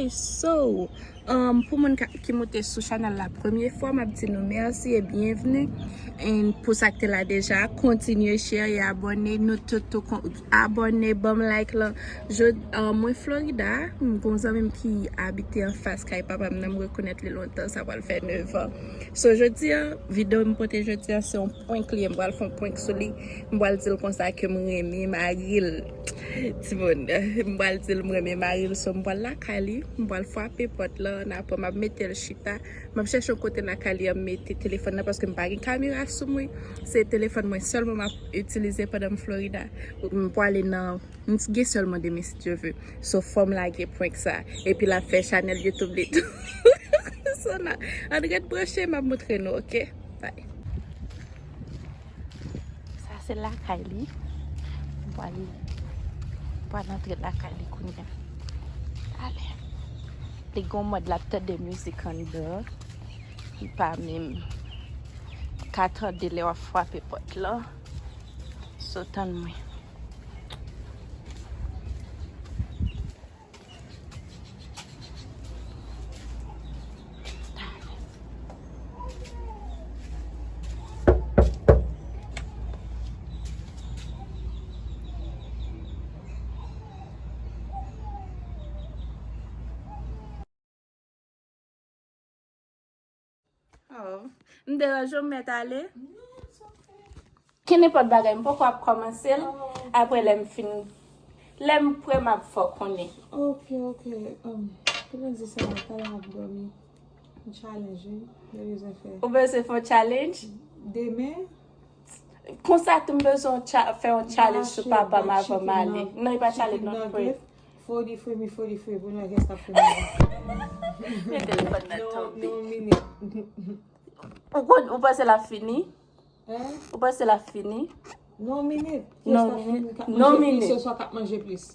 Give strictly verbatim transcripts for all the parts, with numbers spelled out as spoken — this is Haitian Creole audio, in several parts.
So, um, pou moun ka- ki moute sou chanèl la premye fwa, m ap di nou mèsi e byenvni. And pou sa k te la deja, kontinye share e abòne. Nou tout tou kon- abòne, ban m like lan. Jodi, um, mwen Florida, m gon zanmi m ki abite anfas kay papa m nan, m rekonèt li lontan, sa pral fè nèf an. So, jodi a, videyo m pote jodi a, se yon prank li ye, m pral fè yon prank sou li. M pral di l konsa ke m renmen mari l. Timoun, m pral di l m renmen mari l, so m pral lakay li, m pral frape pòt lan, apre m ap mete l chita. M ap chèche yon kote lakay li an m mete telefòn nan, paske m pa gen kamera sou mwen. Se telefòn mwen sèlman m ap itilize pandan m Florida. M pwale nan, m gen sèlman demen si Dye ve. So fò m lage prank sa. Epi l ap fè chanèl YouTube li tou. So, n a- ann ret branche, m ap montre nou, oke? Bye. Sa se lakay li. M pral, m pral antre lakay li kounye a. Ale. Li gon mòd l ap tande mizik anndan. Li pa menm ka tande lè w ap frape pòt lan. So, tann mwen. Oh, m deranje w, m mèt ale? Ki nenpòt bagay, m poko ap kòmanse l. Apre lè m fin, lè m prè, m ap fè w konnen. Ok, ok. Um, kouman di sa, talè m ap dòmi. M challenge, wi. M bezwen fè. Ou bezwen fè yon challenge? Demen? Konsa tou m bezwen cha- fè yon challenge sou papa m avan m ale. Non, e pa challenge, non, frè. Fodi fwe mi fodi fwe pou nou wè kès k ap fini. Men telefòn nan tonbe. Non, non, minit. Ou konn, ou panse l ap fini? Hein? Ou panse l ap fini? Non, minit. Kès k ap fini? K ap manje plis, se swa k ap manje plis.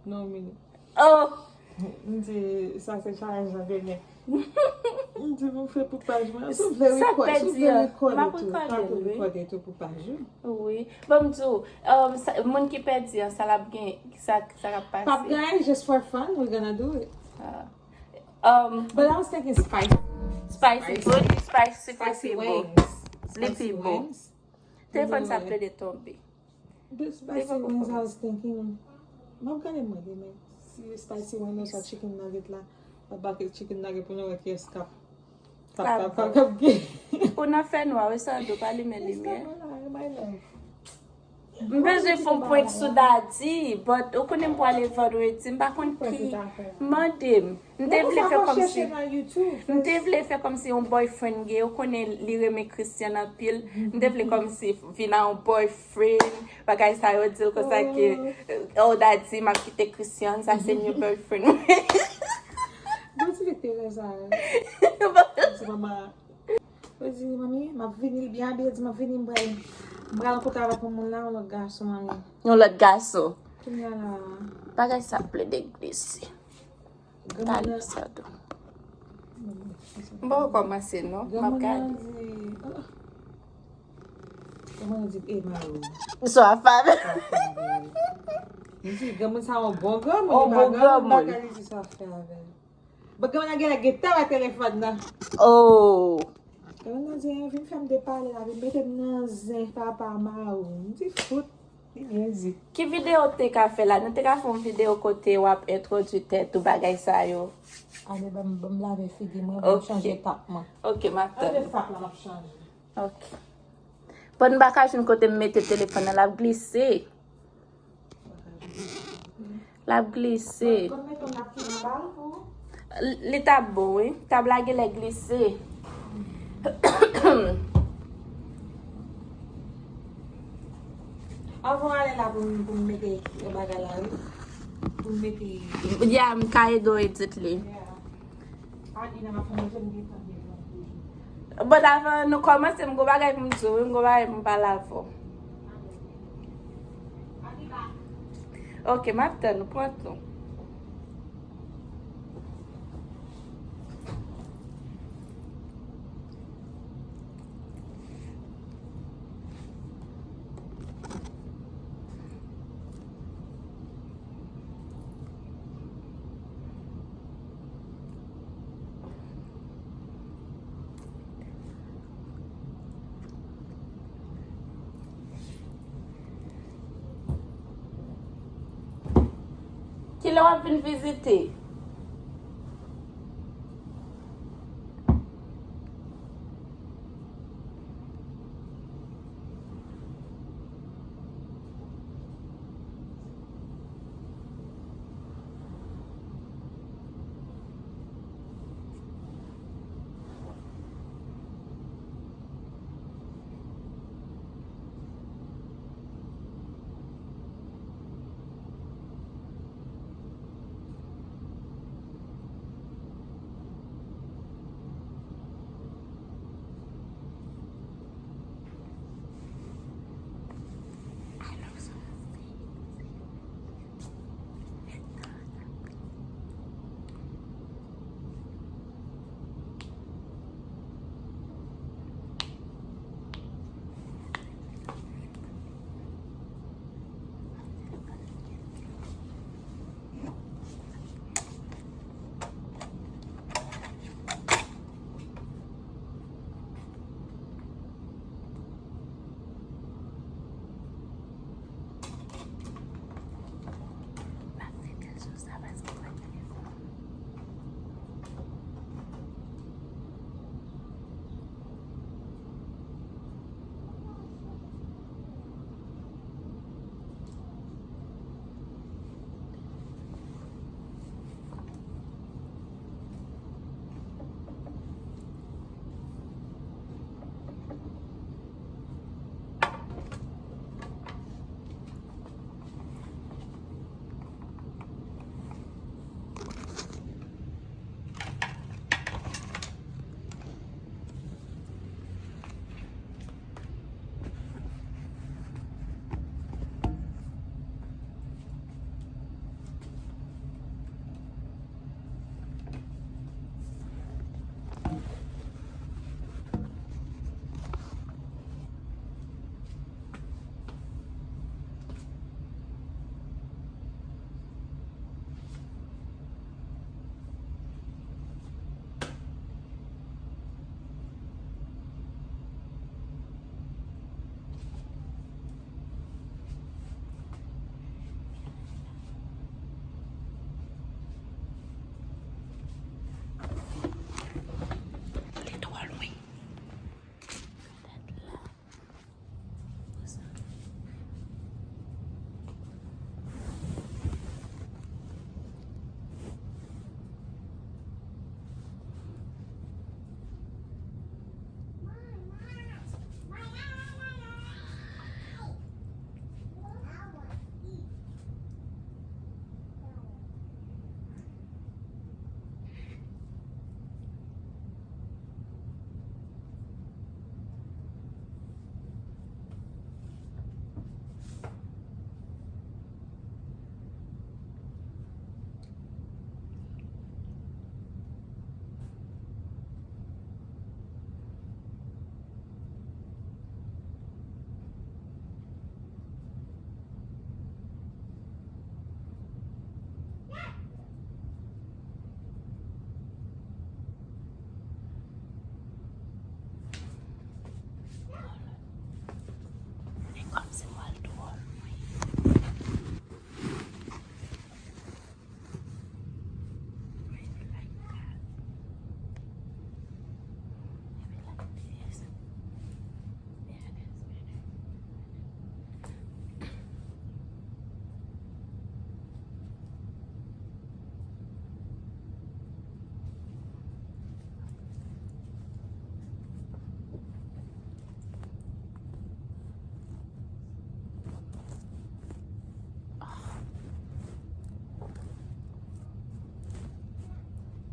Non, minit. Oh! M di, sa se challenge nan demen. M di, pou fè pou paj mwen. Si w vle record, si w vle record tou, pa pou record tou pou paj ou. Wi. Bon, m di w, um, sa- moun ki pèdi an, sa l ap gen, sa, sa k ap pase? P ap gen, just for fun, we're gonna do it. Ah. Um, but I was thinking spicy. Spicy, good, spicy, spicy wings. Li pi bon. Telefòn sa plede tonbe. But spicy wings, I was thinking, m ap gade mwen demen. Si spicy wings oswa chicken nugget la, m ap bake chicken nugget pou nou wè kiyès k ap, k ap, k ap, k ap, k ap gen. Ou nan fènwa, wi, Sandro, pa limen limyè. M bezwen fè yon prank sou Daddy, but ou konnen m pwale vandredi, m pa konn ki. Mande m. M te vle fè kòmsi, m te vle fè kòmsi yon boyfriend gen, ou konnen li renmen Christian anpil. M te vle kòmsi vin a yon boyfriend, bagay sa yo di l konsa ke, oh, Daddy, m ap kite Christian, sa se new boyfriend mwen. Bon, ti vit te wè sa. Ti manman. Yo di, "Manmi, m ap vini, l byen abiye, di, m ap vini, m pral, m pral rankontre avèk yon moun la, yon lòt gason, manmi." Yon lòt gason. Kounye a la. Bagay sa plede glise. Talè sa tou. M poko kòmanse, non. M ap gade. Granmoun nan di, ah. Granmoun nan di, "E, mari w." So afab. M di, granmoun sa yon bon granmoun, yon bon granmoun. Bagay li di sa fè avè l. Bon, granmoun nan genlè gentan wè telefòn nan. Oh. Granmoun nan di, "Vin fè m depale la, vin mete m nan zen papa mari w." M di, "Fout, li byen di." Ki videyo w te ka fè la? Nou te ka fè yon videyo kote w ap entwodui tèt ou, bagay sa yo. Ale, ban m, ban m lave figi mwen, ban m chanje etap mwen. Ok, m ap tann. Lave etap la, m ap chanje. Ok. Bon, m pa ka jwenn kote m mete telefòn nan, l ap glise. L ap glise. L-, li t ap bon, wi. Tab la genlè glise. Anvan w ale la pou m, pou m mete bagay la, wi. Pou m mete. Ya, m ka ede w edit li. Ya. Bon, avan nou kòmanse, m gon bagay pou m di w, wi, m gon bagay pou m pale avè w. Ok, m ap tann ou, pran tan w. lè w ap vin vizite. Li twò lwen. Petèt la. Li kòmsi w al dwòl, wi.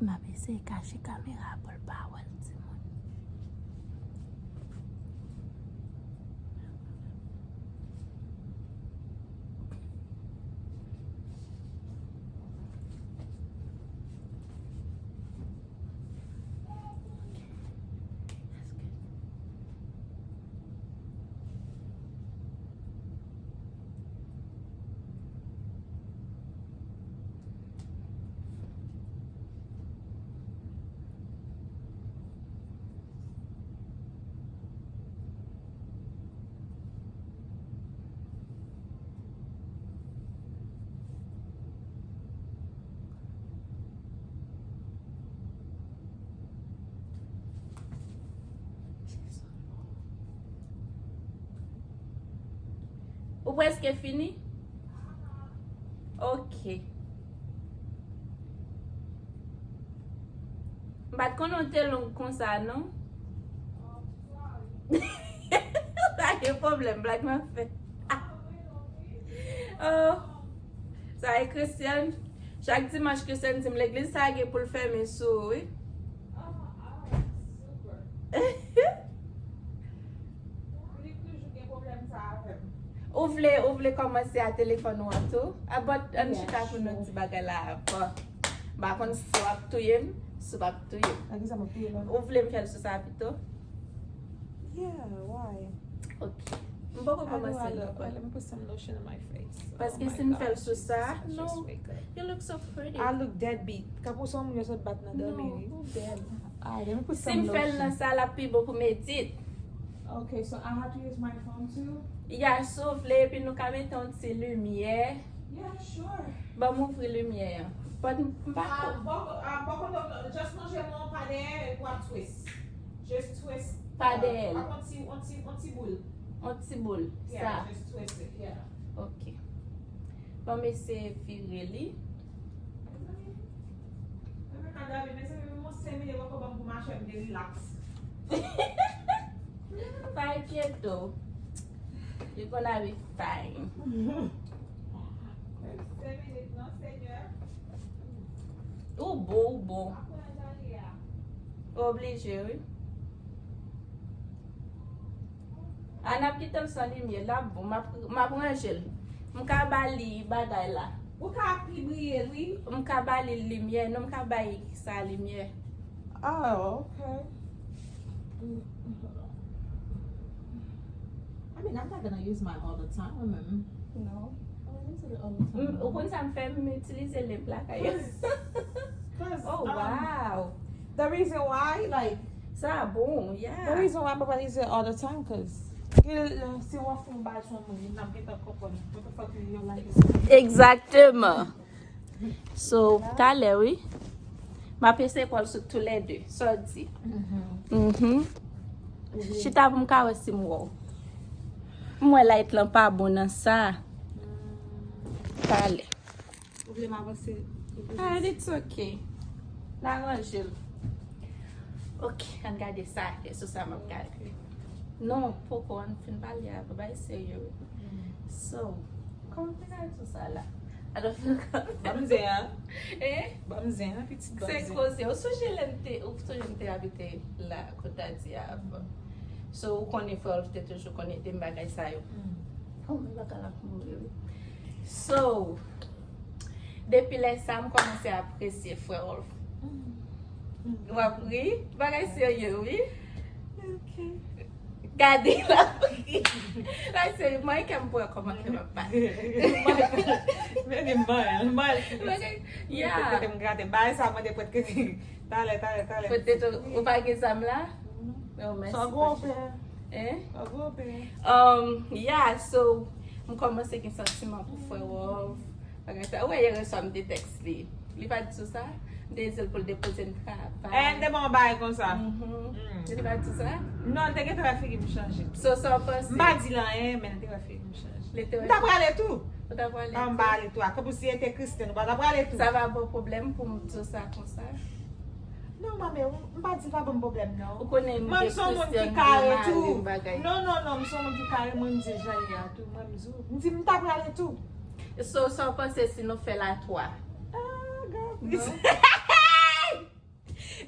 M ap eseye kache kamera pou l pa wè l, timoun. Ou prèske fini? Ok. M pa t konnen w te long konsa, non. Pa gen pwoblèm, blag m ap fè. Oh. Sa e Christian. Chak dimanch, Christian di m legliz sa gen pou l fèmen sou ou, wi. Ou vle, ou vle kòmanse a telefòn ou an tou? Abòt, ann chita pou nou di bagay la avan. M pa konn si w ap touye m, si w p ap touye m. Ou vle m fè l sou sa pito? Yeah, why? Ok. M poko kòmanse l ankò. Let me put some lotion on my face. Paske si m fè l sou sa, no. You look so pretty. I look deadbeat. Kanpe w se yon moun yo sot bat nan dòmi, wi. No, who dead? Alright, let me put some lotion. Si m fè l nan sa, l ap pi bon pou m edit. Okay, so I have to use my phone too? Yeah, si w vle, epi nou ka mete yon ti limyè. Yeah, sure. Ban m ouvri limyè an. But m pa ko- Ah, bòkò, ah, bòkò, just manje mwen pa dèyè epi w ap twist. Just twist. Pa dèyè l. Ak yon ti, yon ti, yon ti boul. Yon ti boul. Yeah, sa. Just twist it, yeah. Ok. Ban m eseye vire li. Mezanmi, mezanmi, mezanmi, mwen senk minit poko ban m pou mache m te relax. Pa enkyete w. You're gonna be fine. Ou bon, ou bon. Oblije, wi. A, n ap kite l san limyè, l ap bon. M ap, m ap ranje l. M ka ba li bagay la. Ou ka pi briye l, wi. M ka ba li limyè, non, m ka bay sa limyè. Oh, okay. I mean, I'm not gonna use mine all the time, remember? No. I don't use it all the time. Mm, ou konn sa m fè, m itilize lèp lakay. 'Cause, 'cause, oh, um, wow. The reason why, like, sa bon, yeah. The reason why m pa use it all the time, 'cause, si w ap fè yon bagay sou yon moun, n ap gentan konprann what the fuck you like. Exactement. So, talè, wi. M ap eseye pran l sou toulède. Sa w di? Mhm. Chita pou m ka wè si m wè w. M wè light lan pa bon nan sa. Talè. Ou vle m avanse? Ah, it's okay. N aranje l. Ok, ann gade sa, se sou sa m ap gade. Non, poko, ann fin pale avan, bagay serye wi. So, kòman te gade sou sa la? Ban m zen an. Eh? Ban m zen an, pitit, ban m zen. Se koze, ou sonje lè m te, ou sonje m te abite la, kote w di a avan. So, ou konnen frè w te toujou konn ede m bagay sa yo. Oh, men baka l ap mouri wi. So, depi lè sa, m kòmanse apresye frè Rolf. W ap ri? Bagay serye, wi. Ok. Gade, l ap ri. Bagay serye, mwen, kè m pran kòman kè m ap pale. Men li mal, mal. Yeah. Kote m grate. Bagay sa, mwen te pwèt ke talè, talè, talè. Poteto, ou pa gen zam la? Non, mèsi. Sa gwo pè. Hein? Sa gwo pè. Um, yeah, so, m kòmanse gen santiman pou frè Rolf. Bagay sa. Ou wè, yè swa m te tèks li. Li pa di sou sa? M te di l pou l depoze m travay. Eh, m te ban w bagay konsa. Mhm. Li pa di sou sa? Non, l te gentan wè figi m chanje. So, sa w panse? M pa di l anyen, men l te wè figi m chanje. Li te wè. M ta prale tou. Ou ta prale tou? Ah, m pa ale tou. A, kanpe w si e te Christian, ou pa ta prale tou? Sa va bon pwoblèm pou m di w sa konsa? Non, manmi, m pa di l pa ban m pwoblèm, non. Ou konnen m gen Christian, gen mari, m bagay. Non, non, non, m se yon moun ki kare, mwen, m di l jan l ye a tou. Mwen, m di w, m di, m ta prale tou. So, sa w panse si nou fè l a twa? Ah, God.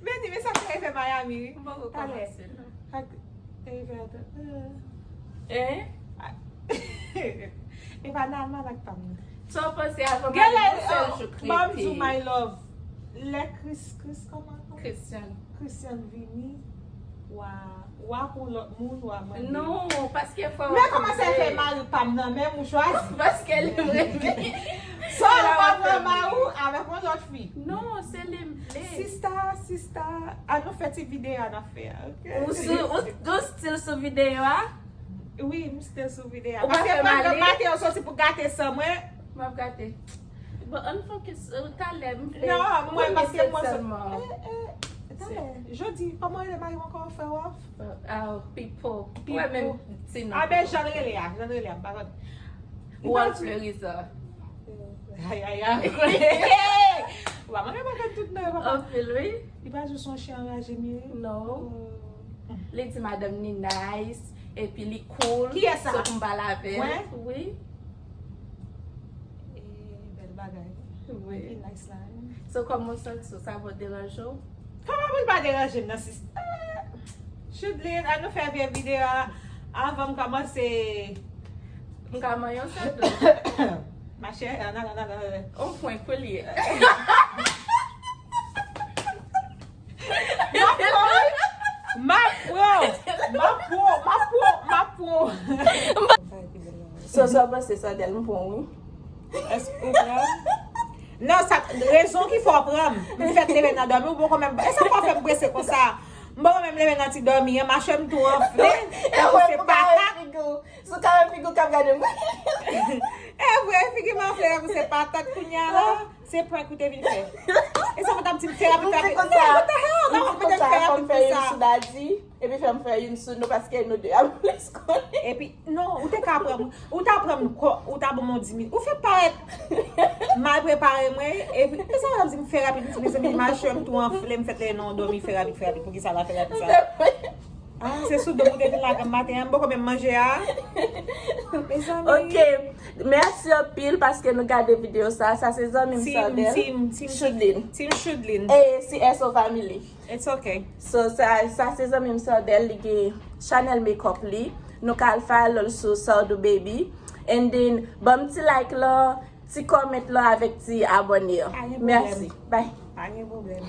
Men di, men sa k te rive Miami, wi. M poko kòmanse, non. Sa k te rive a twa. Eh? E pa nan almanak pa m nan. Sa w panse avan m ale, yon sèl jou k rete. Ban m di w, my love. Lè Chris, Chris, kòman? Christian. Christian vini, wa, wa pou lòt moun, wa mande. Non, paske fò. Men kòman sa fè mari pa m nan men m ou chwazi? Paske li renmen. Sa w pa pran mari w avèk yon lòt fi? Non, se li m vle. Sista, sista, ann nou fè ti videyo a n ap fè a, ok? Ou sou, ou, ou still sou videyo a? Wi, m still sou videyo a. Ou pa fè m ale? Paske m pa janm mate yo soti pou gate san mwen. M ap gate. Bon, ann fokis, euh, talè, m vle. Non, mwen, paske mwen sèlman. Eh, eh, talè, jodi, kòman rele mari m ankò, frè Rolf? Ah, Pipo. Pipo. Ou wè menm ti non. Ah, ben, jan l rele a, jan l rele a, m pa konn. Ou al Floriza. Ay, ay, ay. Ou pa mande mwen tout non, papa. Anpil, wi. Li pa jis yon chen anraje m ye. Non. Li di madanm ni nice, epi li cool. Kiyès sa? So, pou m pale avè l. Mwen? Wi. E, bèl bagay. Wi. Li nice la. So, kòman w santi w? Sa pa deranje w? Kòman pou l pa deranje m nan, sis? Chudlin, an nou fè vye videyo a avan m kòmanse. M ka manyen w sèl dlo. Machè, an al, an al, an al. On pwen koulye. M ap pran, wi. M ap pran, m ap pran, m ap pran, m ap pran. So, sa w panse, Sandèl, m pran w, wi. Èske ou pran? Non, sa, rezon ki fè w pran m. M fèk leve nan dòmi, ou poko menm. E sa fè w fè m prese konsa? M poko menm leve nan ti dòmi an, machè m tou anfle. Tankou se patat. Sou kare figi w k ap gade m. E vre, figi m anfle tankou se patat kounye a la. Se prank ou te vin fè. E sa mwen t ap di m fè rapid, rapid. Non, what the hell? Non, mwen te fè rapid konsa. Epi fè m fè youn sou Daddy, epi fè m fè youn sou nou, paske nou de ap plis konnen. Epi, non, ou te ka pran m, ou ta pran m, ou ta ban m yon dis minit. Ou fè parèt mal prepare mwen, epi, e sa mwen t ap di m fè rapid, m di, mezanmi, machè m tou anfle, m fèk leve nan dòmi, fè rapid, fè rapid, poukisa la fè rapid sa? Ah, se sou do m ou te vin la granm maten an, m poko menm manje a. Mezanmi. Ok. Mèsi anpil paske nou gade videyo sa. Sa se zanmi m Sandèl. Team, team, team Chudlin. Team Chudlin. E si S O family. It's okay. So, sa, sa se zanmi m Sandèl, li gen chanèl makeup li. Nou ka al follow l sou Sardou Baby. And then, ban m ti like lan, ti comment lan avèk ti abòne an. Pa gen pwoblèm. Mèsi. Bye. Pa gen pwoblèm.